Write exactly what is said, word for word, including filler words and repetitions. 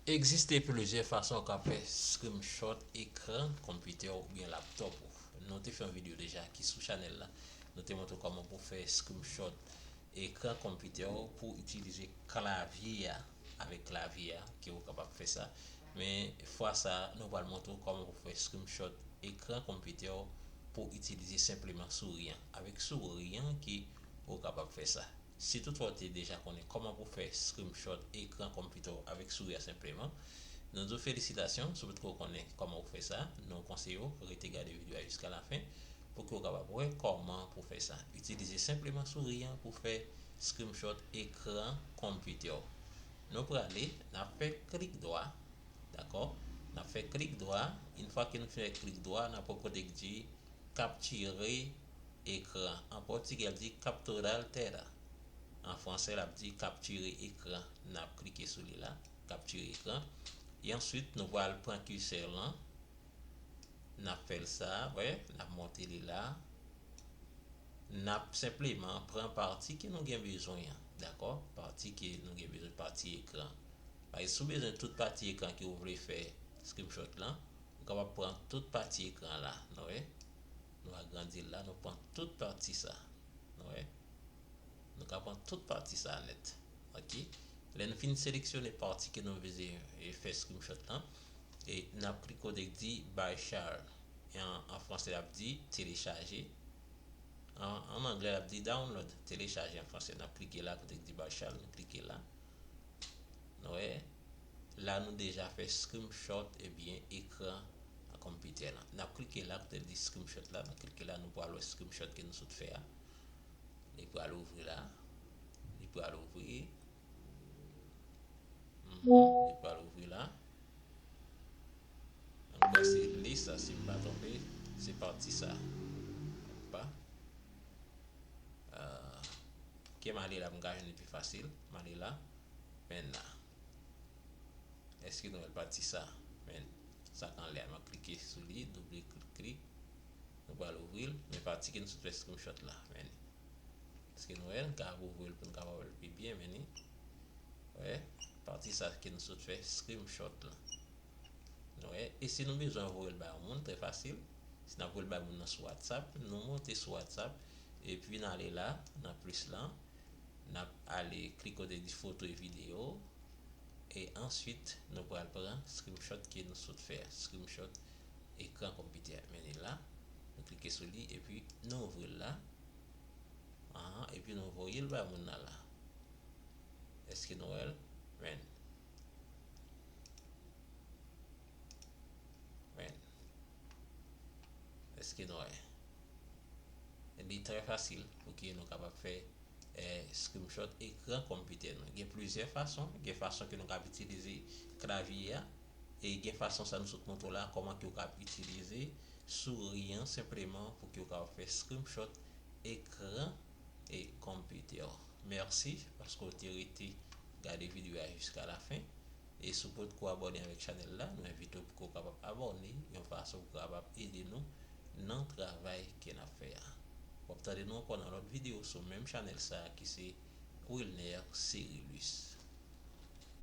Egziste plizyè fason w ka fè screenshot ekran konpitè w oubyen laptop ou. Nou te fè yon videyo deja ki sou chanèl la. Nou te montre w kòman pou fè screenshot ekran konpitè w pou itilize klavye a. Avèk klavye a ke w kapab fè sa. Men fwa sa, nou pral montre w kòman pou fè screenshot ekran konpitè w pou itilize senpleman souri an. Avèk souri an ke w kapab fè sa. Si toutfwa w te deja konnen kòman pou fè screenshot ekran konpitè w avèk souri a senpleman, nou di w felisitasyon, si w potko konnen kòman pou fè sa, nou konseye w rete gade videyo a jiska lafen pou ke w kapab wè kòman pou fè sa. Itilize senpleman souri an pou fè screenshot ekran konpitè w. Nou prale, n ap fè klik dwa, dakò? N ap fè klik dwa. Yon fwa ke nou fin fè klik dwa, n ap wè kote k di capture écran. An pòtigè, l di capturar tela. An fransè, l ap di capture écran. N ap klike sou li la, capture écran. E answit, nou pral pran kisè lan. N ap fè l sa, wè, n ap monte li la. N ap senpleman pran pati ke nou gen bezwen an, dakò? Pati ke nou gen bezwen, pati ekran. Paske si w bezwen tout pati ekran ke w vle fè screenshot lan, ou kapab pran tout pati ekran la, nou wè? Nou agrandi l la, nou pran tout pati sa, nou wè? Nou ka pran tout pati sa nèt, ok? Lè nou fin seleksyone pati ke nou vle, e, fè screenshot lan, e n ap klik kote k di Baixar. E an, an fransè, l ap di telechaje. An, an anglè, l ap di download, telechaje an fransè. N ap klike la, kote k di Baixar, nou klike la. Nou wè, la nou deja fè screenshot, ebyen, ekran konpitè lan. N ap klike la, kote l di screenshot la, nou klike la, nou pral wè screenshot ke nou sot fè a. Li pral ouvri la. Li pral ouvri. Mhm, li pral ouvri la. An kwè se li sa, si m pa twonpe, se pati sa. Pa. Ah, ke m ale la, m ka jwenn li pi fasil. M ale la. Men la. Èske nou wè l pati sa? Men sa k anlè a, m ap klike sou li, double klik, klik. Nou pral ouvri l, men pati ke nou sot fè screenshot la, men li. Èske nou wè l? N ka ouvri l pou n kapab wè l pi byen, men li. Wè, pati sa ke nou sot fè screenshot la. Nou wè, e si nou bezwen voye l bay yon moun, trè fasil. Si n ap voye l bay moun nan sou WhatsApp, nou monte sou WhatsApp, epi n ale la, nan plis lan, n ap ale klik kote di foto e videyo, e answit nou pral pran screenshot ke nou sot fè a, screenshot ekran konpitè a. Men li la, nou klike sou li, epi nou ouvri l la. Ahan, epi nou voye l bay moun nan la. Èske nou wè l? Men. Men. Èske nou wè? Li trè fasil pou ke nou kapab fè, eh, screenshot ekran konpitè nou. Gen plizyè fason. Gen fason ke nou kab itilize klavye a. E gen fason sa nou sot montre w la, kòman ke w kab itilize souri an senpleman pou ke w kapab fè screenshot ekran e konpitè w. Mèsi paske w te rete gade videyo a jiska lafen. E si w potko abòne avèk chanèl la, nou envite w pou ke w kapab abòne, yon fason pou w kapab ede nou nan travay ke n ap fè a. W ap tande nou ankò nan lòt videyo sou menm chanèl sa a ki se Wilner Cerilus.